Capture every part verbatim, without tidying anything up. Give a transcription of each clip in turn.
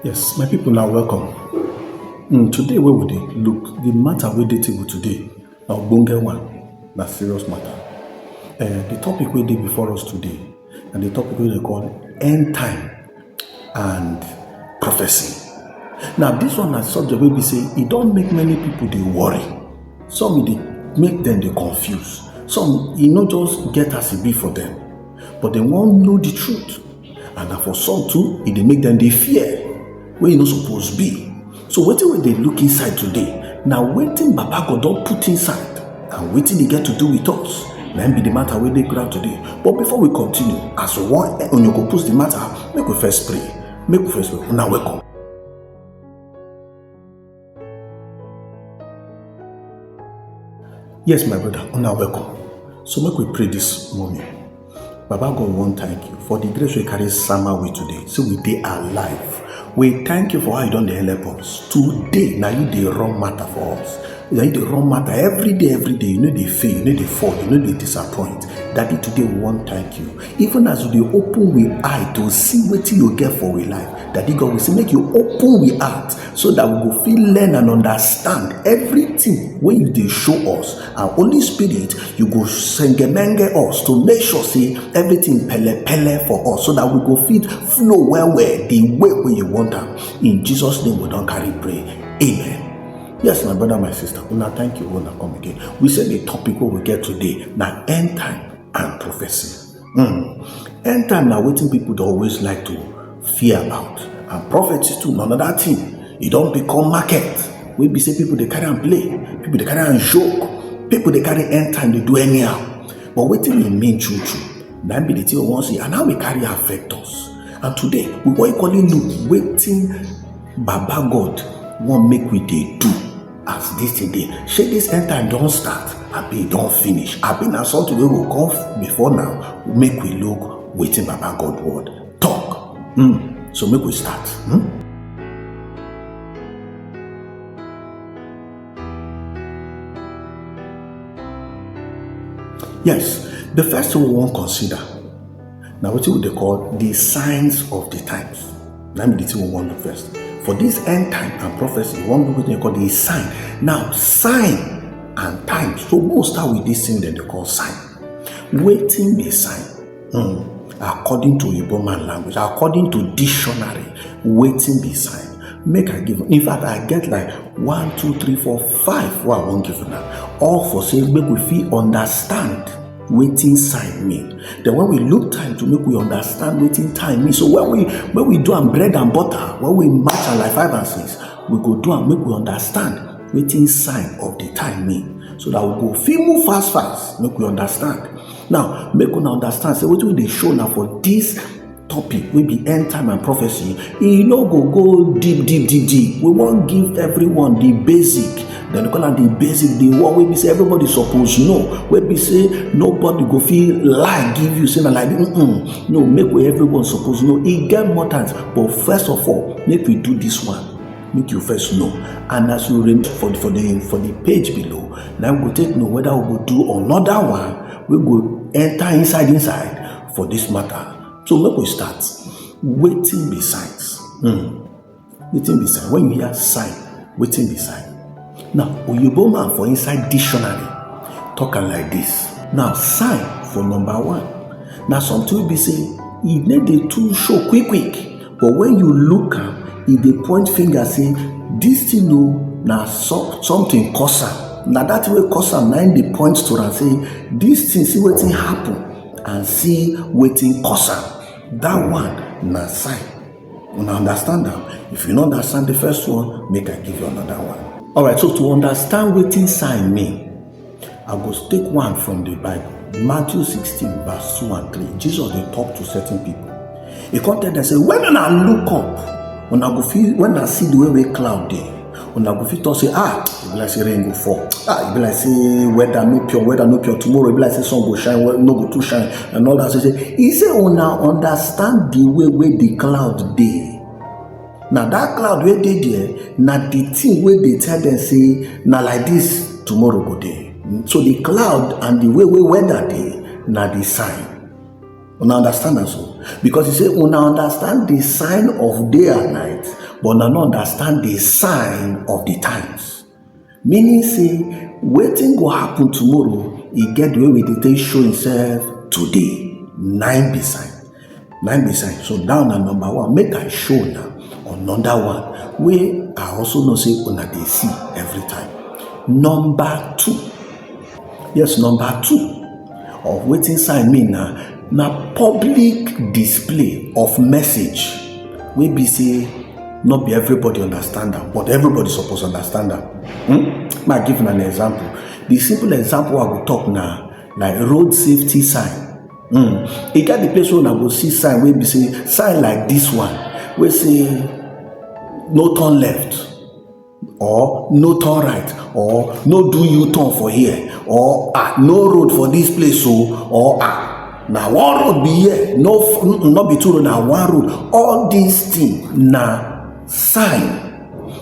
Yes, my people, now welcome. Mm, today, where would they look? The matter we dey table today, now bonga one, na serious matter. Uh, the topic we dey before us today, and the topic we dey call end time and prophecy. Now, this one na subject wey be say e don make many people dey worry. Some e dey make dem dey confuse. Some e no just get as e be for them, but dem wan know the truth. And na for some too, e dey make dem dey fear wey e no suppose be. So wetin we dey look inside today na wetin Baba God don put inside and wetin e get to do with us. Na im be the matter wey dey ground today. But before we continue, as we wan onyoko post the matter, make we first pray. Make we first pray. Una welcome. Yes, my brother, una welcome. So make we pray this morning. Baba God, we wan thank you for the grace we carry summer with today. So we dey alive. We thank you for how you don dey help us. Today, na you dey run matter for us. Na you dey run matter every day, every day. You no dey fail, you no dey fall, you no dey disappoint. Daddy, today we wan thank you. Even as we dey open we eye to see wetin you get for we life, Daddy God, we say make you open we heart so that we go fit learn and understand everything wey you dey show us. And Holy Spirit, you go sengemenge us to make sure say everything pele pele for us so that we go fit flow well well the way wey you want am. In Jesus' name we don carry pray. Amen. Yes, my brother, my sister, una thank you, una come again. We say the topic wey we get today na end time and prophecy. Hmm. End time na wetin people dey always like to fear about, and prophecy too na another thing. E don become market wey be say people dey carry am play, people dey carry am joke, people dey carry end time dey do anyhow. But wetin e mean true true, na im be the thing we wan see and how e carry affect us. And today, we wan equally look wetin Baba God wan make we dey do as this thing dey. Shey this end time don start? Abi e don finish? Abi na something wey go come before now? Make we look wetin Baba God word talk. Hmm. So make we start. Hmm? Yes, the first thing we wan consider na wetin we dey call the signs of the times. Na im be the thing we wan look first. For this end time and prophecy, we wan look wetin we call the sign. Now, sign and time. So, we go start with this thing dem dey call sign. Wetin be sign? Hmm. According to Igbo man language, according to dictionary, wetin be sign? Make I give. In fact, I get like one, two, three, four, five wey I wan give una. All for say make we fit understand wetin sign mean. Then when we look time to make we understand wetin time mean. So when we when we do am bread and butter, when we match am like five and six, we go do am make we understand wetin sign of the time mean. So that we go fit move fast fast, make we understand. Now, make una understand say wetin we dey show na for this topic wey be end time and prophecy, e no go go deep deep deep deep. We wan give everyone the basic, dem dey call am the basic, the one wey be say everybody suppose know, wey be say nobody go fit lie give you say na like this. Mm-mm. No, make we everyone suppose know. E get more times, but first of all, make we do this one. Make you first know. And as you read for, for the for the page below, now we go take know whether we go do another one wey go enter inside inside for this matter. So make we start. Wetin be signs? Hmm. Wetin be sign? When you hear sign, wetin be sign? Now, Oyibo man for inside dictionary talk am like this. Now, sign for number one na something wey be say e no dey too show quick quick, but when you look am, e dey point finger say this thing o, na so, something cause am. Na that thing wey cause am na im dey point to am say this thing, see wetin happen and see wetin cause am. That one na sign. Una understand am? If you no understand the first one, make I give you another one. Alright, so to understand wetin sign mean, I go take one from the Bible. Matthew sixteen, verse two and three. Jesus dey talk to certain people. He come tell them say, when una look up, una go feel, when una see the way wey cloud dey, una go fit talk say, ah, e be like say rain go fall. Ah, e be like say weather no pure, weather no pure. Tomorrow, e be like say sun go shine, we- no go too shine, and all that. So say, he say, una understand the way wey the cloud dey. Na that cloud wey dey there, na the thing wey dey tell them say na like this tomorrow go dey. So the cloud and the way wey weather dey, na the sign. Una understand am so? Because he say una understand the sign of day and night, But una no understand the sign of the times. Meaning say, wetin go happen tomorrow, e get the way we dey take show himself today. Nine be sign. Nine be sign. So that na number one. Make I show una another one wey I also know say una dey see every time. Number two. Yes, number two of wetin sign mean na, na public display of message wey be say no be everybody understand am, but everybody suppose understand am. Hmm? Make I give una an example. The simple example I go talk na like road safety sign. Hmm. E get the place wey una go see sign wey be say, sign like this one, wey say no turn left, or no turn right, or no do U-turn for here, or ah, no road for this place o, or ah, na one road be here, no f-, n-, no be two road, na one road. All these things na sign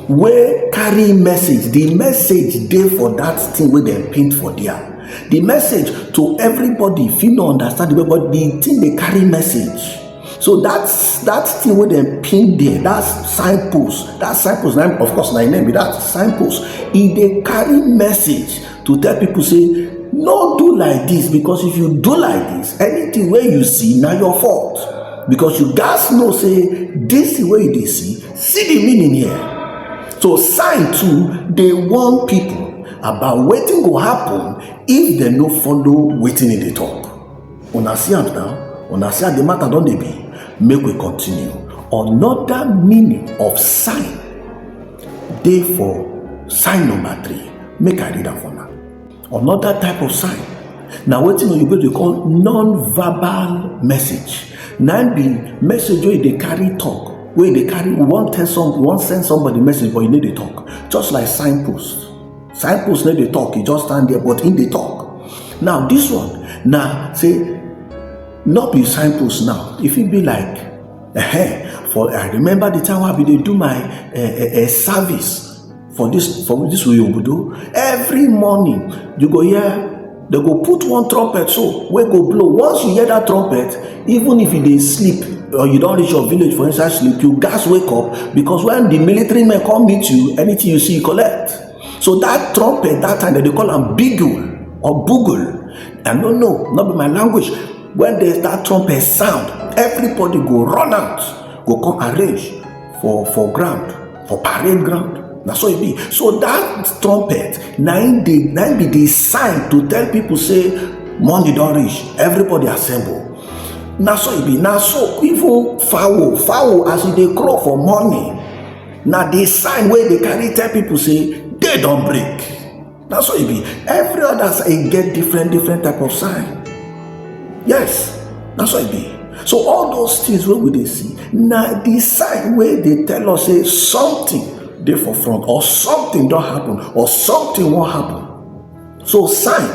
wey carry message. The message dey for that thing wey dem paint for there. The message to everybody fit no understand the way, but the thing dey carry message. So that, that thing wey dem pin there, that signpost, that signpost, na, of course, na im name be that, signpost. E dey carry message to tell people say, no do like this, because if you do like this, anything wey you see na your fault. Because you gats know say this thing wey you dey see, see the meaning here. So sign too dey warn people about wetin go happen if dem no follow wetin e dey talk. Una see am now? Una see how the matter don dey be? Make we continue. Another meaning of sign dey for sign number three. Make I read am for una. Another type of sign na wetin oyibo dey call non-verbal message. Na im be message wey you dey carry talk, wey you dey carry, you wan tell some, you wan send somebody message, but you no dey talk. Just like signpost. Signpost no dey talk, e just stand there, but im dey talk. Now, this one na say, no be signpost now. E fit be like, eh, for, I remember the time wey I bin dey do my, eh, eh, eh, service for this, for this way obodo. Every morning, you go hear, they go put one trumpet so, wey go blow. Once you hear that trumpet, even if you dey sleep or you don reach your village for inside sleep, you gats wake up, because when the military men come meet you, anything you see, you collect. So that trumpet, that time, dem dey call am bigul or bugul. I no know, no be my language. When the, that trumpet sound, everybody go run out, go come arrange for, for ground, for parade ground. Na so e be. So that trumpet, na im dey, na im be the sign to tell people say morning don reach, everybody assemble. Na so e be. Na so even fowl, fowl as e dey crow for morning, na the sign wey dey carry tell people say day don break. Na so e be. Every other sign, e get different, different type of sign. Yes, na so e be. So all those things wey we dey see, na the sign wey dey tell us say something dey for front, or something don happen, or something wan happen. So sign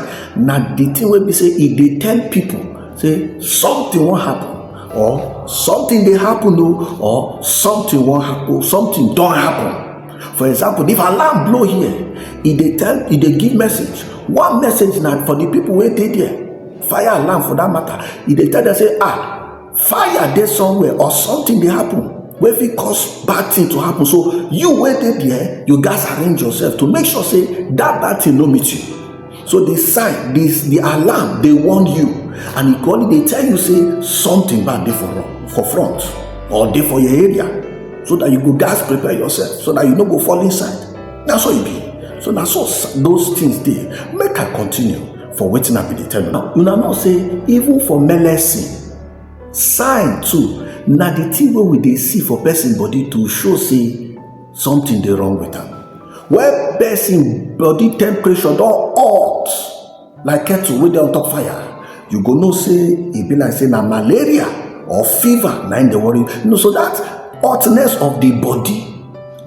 na the thing wey be say e dey tell people say something wan happen, or something dey happen o, or something wan happen, something don happen. For example, if alarm blow here, e dey tell, e dey give message. One message na for the people wey dey there. Fire alarm for that matter. E dey tell them say, ah, fire dey somewhere or something dey happen wey fit cause bad thing to happen. So you wey dey there, you gats arrange yourself to make sure say that bad thing no meet you. So the sign, this, the alarm dey warn you, and e go only dey tell you say something bad dey for, for front or dey for your area, so that you go gats prepare yourself so that you no go fall inside. Na so e be. So na so s-, those things dey. Make I continue for wetin I bin dey tell una. Una know say even for medicine, sign too na the thing wey we dey see for person body to show say something dey wrong with am. When person body temperature don hot like kettle wey dey on top fire, you go know say e be like say na malaria or fever na im dey worry you. No, so that hotness of the body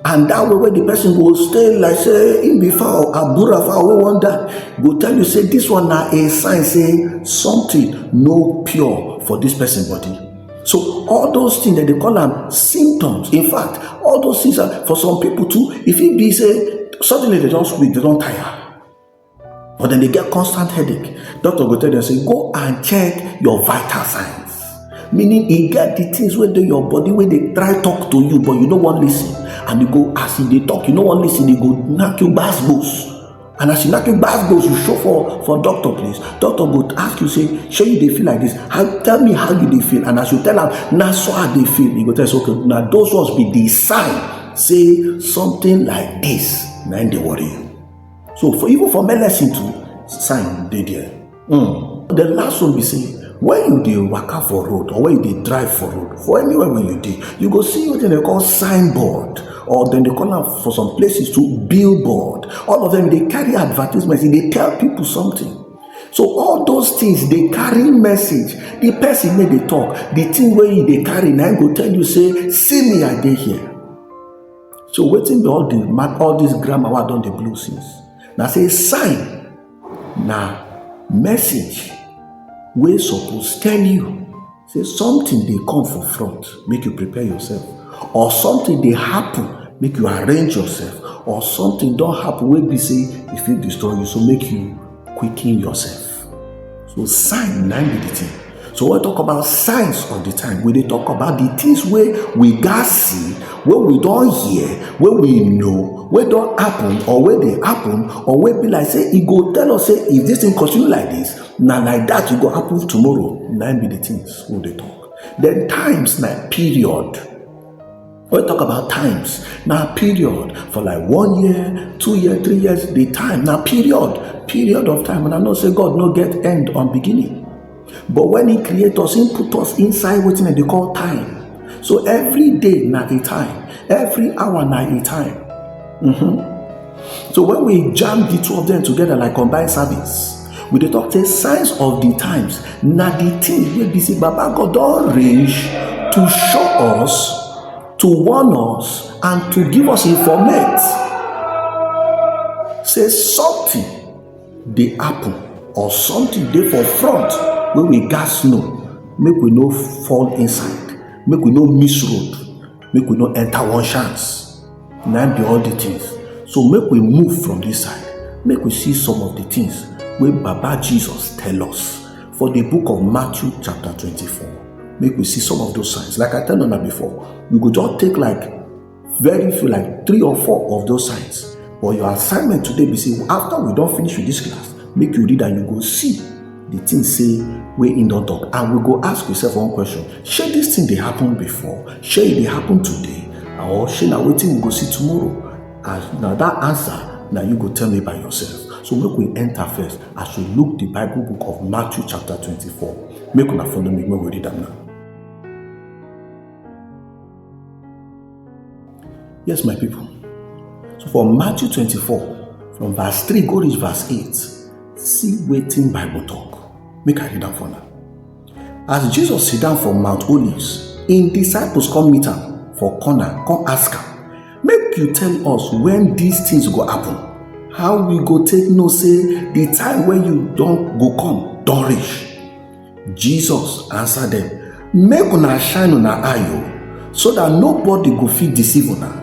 and that way wey the person go stay like say im be fowl, abura fowl wey wan die, go tell you say this one na a sign say something no pure for this person body. So all those things dem dey call am symptoms. In fact, all those things are, for some people too, e fit be say suddenly they don weak, they don tire. But then they get constant headache. Doctor go tell them say, go and check your vital signs. Meaning, e get the things wey dey your body wey dey try talk to you, but you no wan listen. And you go, as you dey talk, you no wan listen, you go knack you gbas gbos. And as you knack you gbas gbos, you show for, for doctor place. Doctor go ask you, say, "Shey you dey feel like this? How, tell me how you dey feel." And as you tell am, "Na so I dey feel," you go tell say, "Okay, na those ones be the sign say something like this na im dey worry you." So for, even for medicine too, sign dey there. Mm. The last one be say, when you dey waka for road or when you dey drive for road, for anywhere wey you dey, you go see wetin dem call signboard, or dem dey call am for some places too billboard. All of them dey carry advertisements, e dey tell people something. So all those things dey carry message. The person wey dey talk, the thing wey e dey carry, na im go tell you say, "See me, I dey here." So wetin be all the ma-, all this grammar wey I don dey blow since? Na say sign na message wey suppose tell you say something dey come for front, make you prepare yourself, or something dey happen, make you arrange yourself, or something don happen wey be say e fit destroy you, so make you quicken yourself. So sign na im be the thing. So when we talk about signs of the time, we dey talk about the things wey we gats see, wey we don hear, wey we know, wey don happen, or wey dey happen, or wey be like say e go tell us say if this thing continue like this, na like that e go happen tomorrow. Na im be the things we dey talk. Then times na period. When we talk about times, na period. For like one year, two year, three years, the time na period. Period of time. And I know say God no get end and beginning. But when he create us, he put us inside wetin dem dey call time. So every day na a time. Every hour na a time. So when we jam the two of them together like combined service, we dey talk say signs of the times na the thing wey be say Baba God don arrange to show us, to warn us, and to give us informate say something dey happen or something dey for front wey we gats know, make we no fall inside, make we no miss road, make we no enter one chance. Na im be all the things. So make we move from this side, make we see some of the things wey Baba Jesus tell us for the book of Matthew chapter twenty-four. Make we see some of those signs. Like I tell una before, we go just take like very few, like three or four of those signs. But your assignment today be say, after we don finish with this class, make you read and you go see the thing say wey im don talk. And we go ask yourself one question: shey this thing dey happen before? Shey e dey happen today? Or shey na wetin we go see tomorrow? And na that answer na you go tell me by yourself. So make we enter first as we look the Bible book of Matthew chapter twenty-four. Make una follow me, make we read am now. Yes, my people. So for Matthew twenty-four, from verse three go reach verse eight, see wetin Bible talk. Make I read am for now. As Jesus sit down for Mount Olives, im disciples come meet am for corner, come ask am, "Make you tell us when these things go happen. How we go take know say the time wey you don go come don reach?" Jesus answer dem, "Make una shine una eye o, so that nobody go fit deceive una.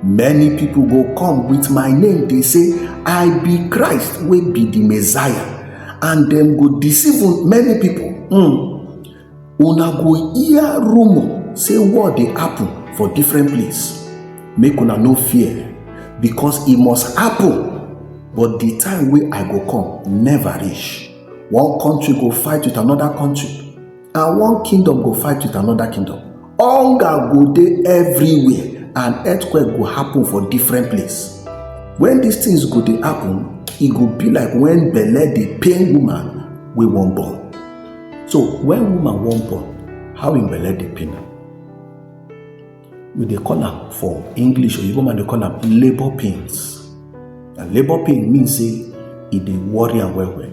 Many people go come with my name, dey say, 'I be Christ, wey be the Messiah,' and dem go deceive un-, many people. Mm. Una go hear rumor say war dey happen for different place. Make una no fear, because e must happen, but the time wey I go come never reach. One country go fight with another country, and one kingdom go fight with another kingdom. Hunger go dey everywhere, and earthquake go happen for different place. When these things go dey happen, e go be like when belle dey pain woman wey wan born." So when woman wan born, how im belle dey pain am? We dey call am for English, Oyibo man dey call am labor pains. And labor pain mean say e dey worry am well well.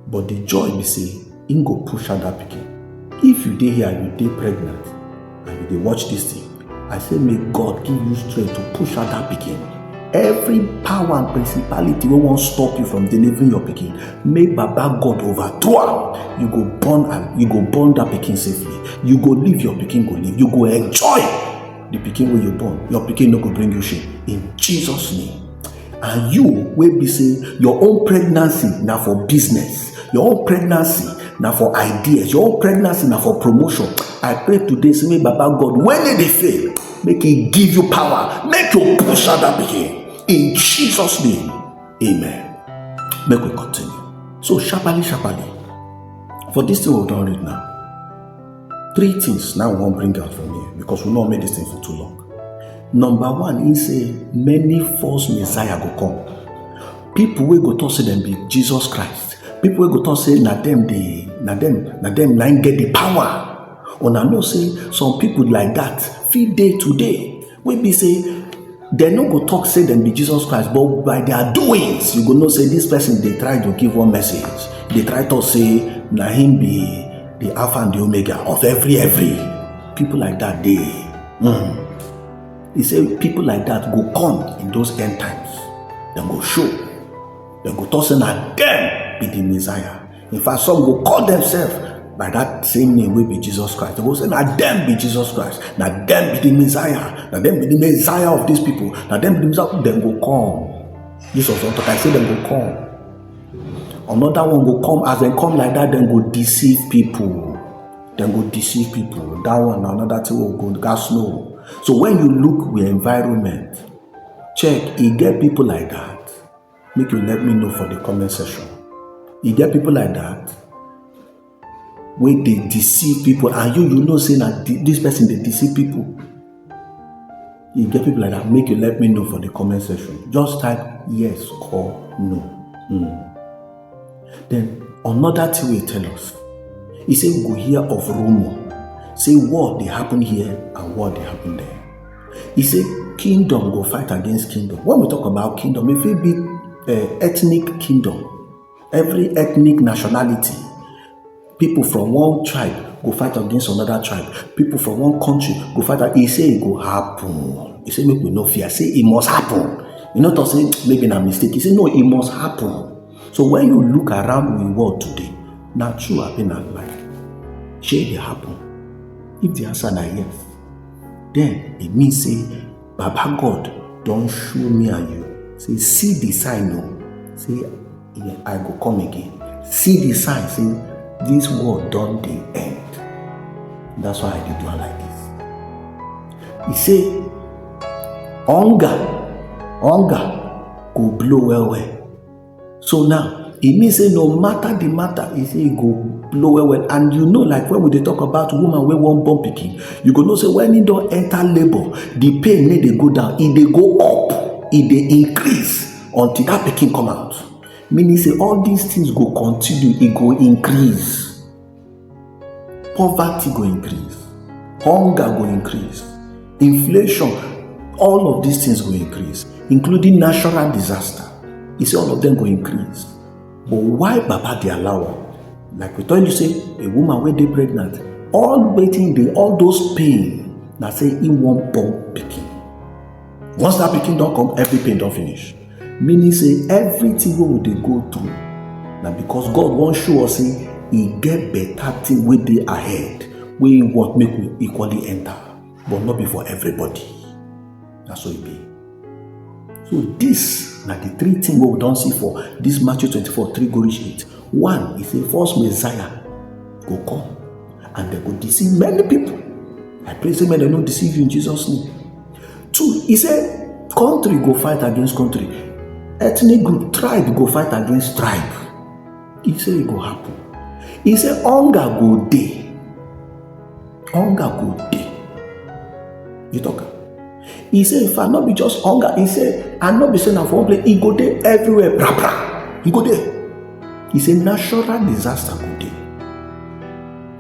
But the joy be say im go push out that pikin. If you dey here and you dey pregnant and you dey watch this thing, I say may God give you strength to push out that pikin. Every power and principality wey wan stop you from delivering your pikin, may Baba God overthrow am. You go born am, you go born that pikin safely. You go live, your pikin go live. You go enjoy the pikin wey you born. Your pikin no go bring you shame in Jesus' name. And you wey be say your own pregnancy na for business, your own pregnancy na for ideas, your own pregnancy na for promotion, I pray today say, may Baba God, when they dey fail, Make he give you power. Make you push out that pikin. In Jesus' name, amen. Make we continue. So, sharply, sharply, for this thing we don read now, three things now we wan bring out from here, because we no make this thing for too long. Number one, he say many false messiah go come. People wey go talk say dem be Jesus Christ. People wey go talk say na dem dey, na dem, na dem na im get the power. Una know say some people like that fit dey today, wey be say dem no go talk say dem be Jesus Christ, but by their doings, you go know say this person dey try to give one message. Dey try talk say na him be the Alpha and the Omega of every, every. People like that dey. Mm. He say people like that go come in those end times. Dem go show. Dem go talk say na dem be the Messiah. In fact, some go call themselves by that same name wey be Jesus Christ. Dem go say na dem be Jesus Christ. Na dem be the Messiah. Na dem be the Messiah of these people. Na dem be the Messiah. Dem go come. Jesus don talk, I say dem go come. Another one go come. As dem come like that, dem go deceive people. Dem go deceive people. That one na another thing we go gas know. So when you look with environment, check, e get people like that. Make you let me know for the comment section. E get people like that wey dey deceive people, and you, you know say na de-, this person dey deceive people. E get people like that, make you let me know for the comment section. Just type yes or no. Hmm. Then another thing wey tell us, he say we go hear of rumor, say war dey happen here and war dey happen there. He say kingdom go fight against kingdom. When we talk about kingdom, e fit be uh, ethnic kingdom, every ethnic nationality. People from one tribe go fight against another tribe. People from one country go fight. He say e go happen. He say make we no fear. Say e must happen. You no talk say maybe na mistake. He say no, e must happen. So when you look around the world today, na true abi na lie? Shey e dey happen? If the answer na yes, then e mean say Baba God don show me and you say, see the sign o, say I go come again. See the sign say this world don dey end. That's why I dey do am like this. He say hunger, hunger go blow well well. So now, e mean say no matter the matter, e say e go blow well well. And you know, like when we dey talk about woman wey wan born pikin, you go know say when e don enter labour, the pain no dey go down, e dey go up, e dey increase until that pikin come out. Meaning say all these things go continue, e go increase. Poverty go increase, hunger go increase, inflation, all of these things go increase, including natural disaster. He say all of them go increase. But why Baba dey allow am? Like we tell you say, a woman wey dey pregnant, all wetin dey, all those pain, na say e wan born pikin. Once that pikin don come, every pain don finish. Meaning say everything wey we dey go through na because God wan show us say e get better thing wey dey ahead, wey e want make we equally enter, but no be for everybody. Na so e be. So this na the three things wey we don see for this Matthew twenty-four, three go reach eight. One, e say false Messiah go come and dem go deceive many people. I pray say make dem no deceive you in Jesus' name. Two, e say country go fight against country. Ethnic group, tribe go fight against tribe. E say e go happen. E say hunger go dey. Hunger go dey. You talk am. E say, in fact, no be just hunger. E say, and no be say na for one place. E go dey everywhere. Pra, pra. E go dey. E say natural disaster go dey.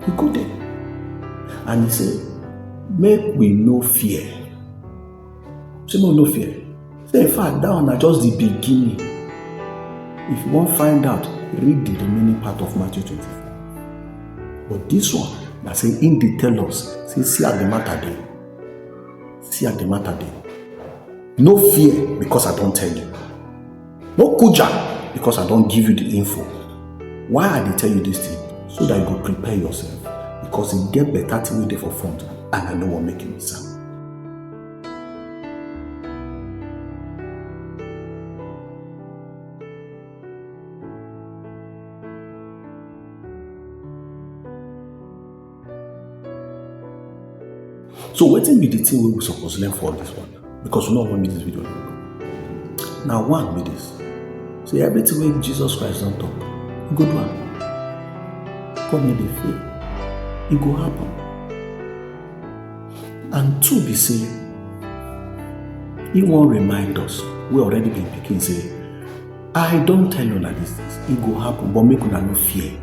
E go dey. And e say, make we no fear. Say make we no fear. Say, in fact, that one na just the beginning. If you wan find out, read the remaining part of Matthew twenty-four. But this one, na say im dey tell us, say, see as the matter dey. See as the matter dey. No fear, because I don tell you. No kuja, because I don give you the info. Why I dey tell you this thing? So that you go prepare yourself, because e get better thing wey dey for front, and I no wan make you miss am. So wetin be the thing wey we suppose learn for this one? Because we no wan make this video long. Na one be this. Say everything wey Jesus Christ don talk, e go do am. God no dey fail. E go happen. And two be say, he wan remind us, we already be pikin, say, I don tell una these things, e go happen, but make una no fear.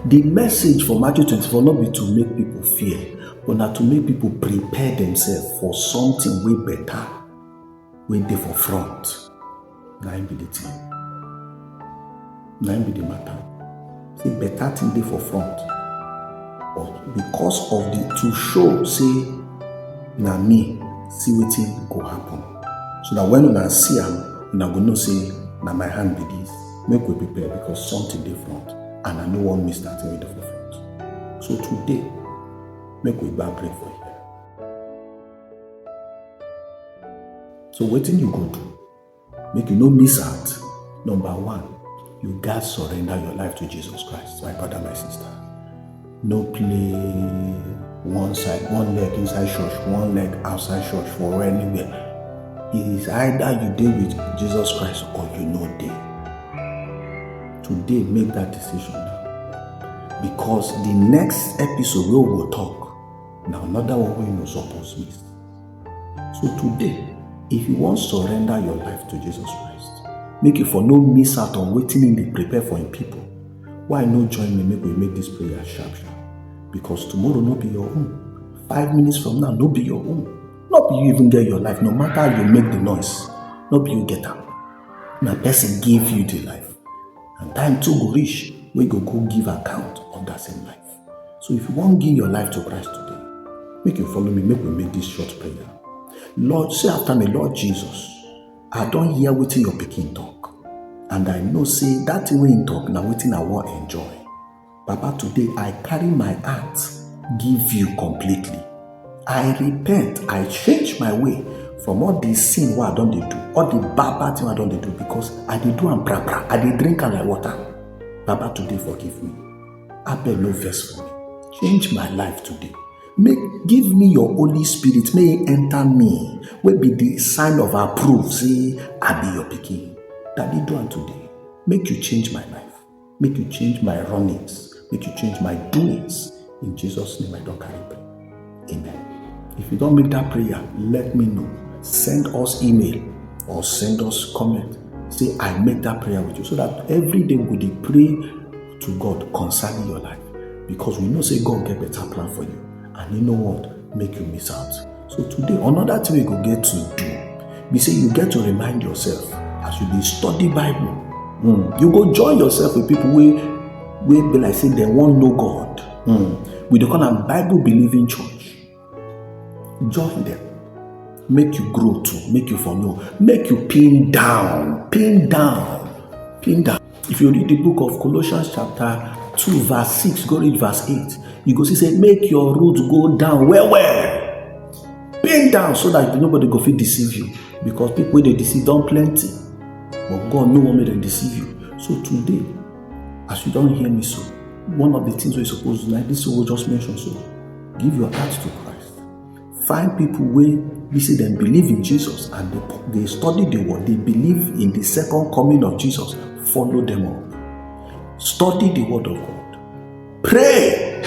The message for Matthew twenty-four no be to make people fear, but na to make people prepare themselves for something wey better, wey dey for front. Na im be the thing. Na im be the matter. Say better thing dey for front. But because of the, to show say na me, see wetin go happen. So that when una see am, una go know say na my hand be this. Make we prepare because something dey front, and I no wan miss that thing wey dey for front. So today, make we gba break for here. So wetin you go do? Make you no miss out. Number one, you gats surrender your life to Jesus Christ, my brother, my sister. No play one side, one leg inside church, one leg outside church for anywhere. It is either you dey with Jesus Christ or you no dey. Today, make that decision now. Because the next episode wey we go talk, na another one wey you no suppose miss. So today, if you wan surrender your life to Jesus Christ, make you for no miss out on wetin he dey prepare for him people. Why no join me make we make this prayer sharp sharp? Because tomorrow no be your own. Five minutes from now no be your own. No be you even get your life, no matter how you make the noise. No be you get am. Na person give you the life. And time too go reach wey go go give account of that same life. So if you wan give your life to Christ today, make you follow me, make we make this short prayer. Lord, say after me, Lord Jesus, I don hear wetin your pikin talk, and I know say that thing wey he talk na wetin I wan enjoy. Baba, today I carry my heart give you completely. I repent, I change my way from all the sin wey I don dey do, all the bad bad thing wey I don dey do, because I dey do am pra pra, I dey drink am like water. Baba, today forgive me. Abeg, no vex for me. Change my life today. Make, give me your Holy Spirit, make e enter me, wey be the sign of approve say I be your pikin. Daddy, do am today. Make you change my life. Make you change my runnings. Make you change my doings. In Jesus' name I don carry pray. Amen. If you don make that prayer, let me know. Send us email or send us comment. Say, I make that prayer with you. So that every day we go dey pray to God concerning your life. Because we know say God get better plan for you. And he no want make you miss out. So today, another thing you go get to do be say you get to remind yourself as you dey study Bible. Hmm, you go join yourself with people wey, wey be like say dem wan know God. Hmm. We dey call am Bible believing church. Join them. Make you grow too. Make you for know. Make you pin down. Pin down. Pin down. If you read the book of Colossians chapter two verse six, go read verse eight, you go see say make your root go down well well. Pin down so that nobody go fit deceive you, because people wey dey deceive don plenty, but God no wan make dem deceive you. So today, as you don hear me so, one of the things wey you suppose do na this thing wey we just mention so, give your heart to Christ. Find people wey be say dem believe in Jesus and they, they study the word, they believe in the second coming of Jesus. Follow them up. Study the word of God. Pray.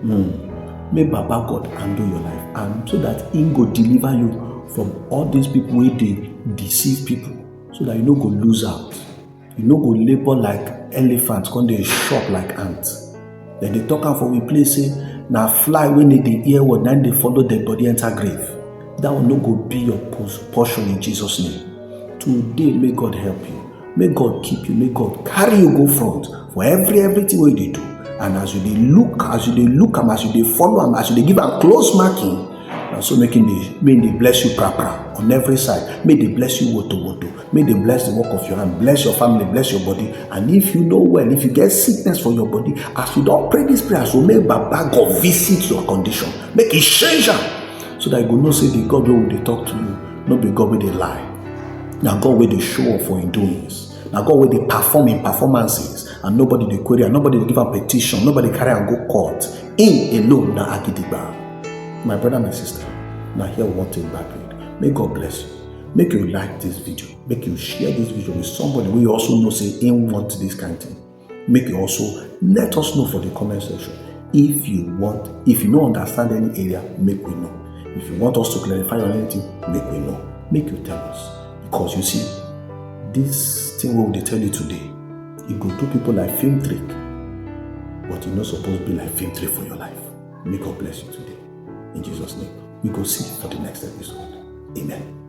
Hmm. May Baba God handle your life, and so that he go deliver you from all these people wey dey deceive people, so that you no go lose out. You no go labor like elephant, come dey chop like ant. Dem dey talk am for we place say na fly wey no dey hear word na dey follow dead body enter grave. That one no go be your pos-, portion in Jesus' name. Today, may God help you. May God keep you. May God carry you go front for every, everything wey you dey do. And as you dey look, as you dey look am, as you dey follow am, as you dey give am close marking, na so make him dey, make him dey bless you pra pra on every side. May dey bless you woto woto. May dey bless the work of your hand, bless your family, bless your body. And if you no well, if you get sickness for your body, as you don pray this prayer, so make Baba God visit your condition, make e change am, so that you go know say the God wey we dey talk to you no be God wey dey lie, na God wey dey show up for him doings, na God wey dey perform him performances, and nobody dey query am, nobody dey give am petition, nobody carry am go court. Him alone na agidigba. My brother, my sister, Now here one thing back. May God bless you. Make you like this video. Make you share this video with somebody who you also know say he want this kind of thing. Make you also let us know for the comment section if you want, if you don't understand any area, make we know. If you want us to clarify on anything, make we know. Make you tell us, because you see, this thing we will tell you today, it go do people like film trick, but it not supposed to be like film trick for your life. May God bless you today. In Jesus' name, we go see for the next episode. Amen.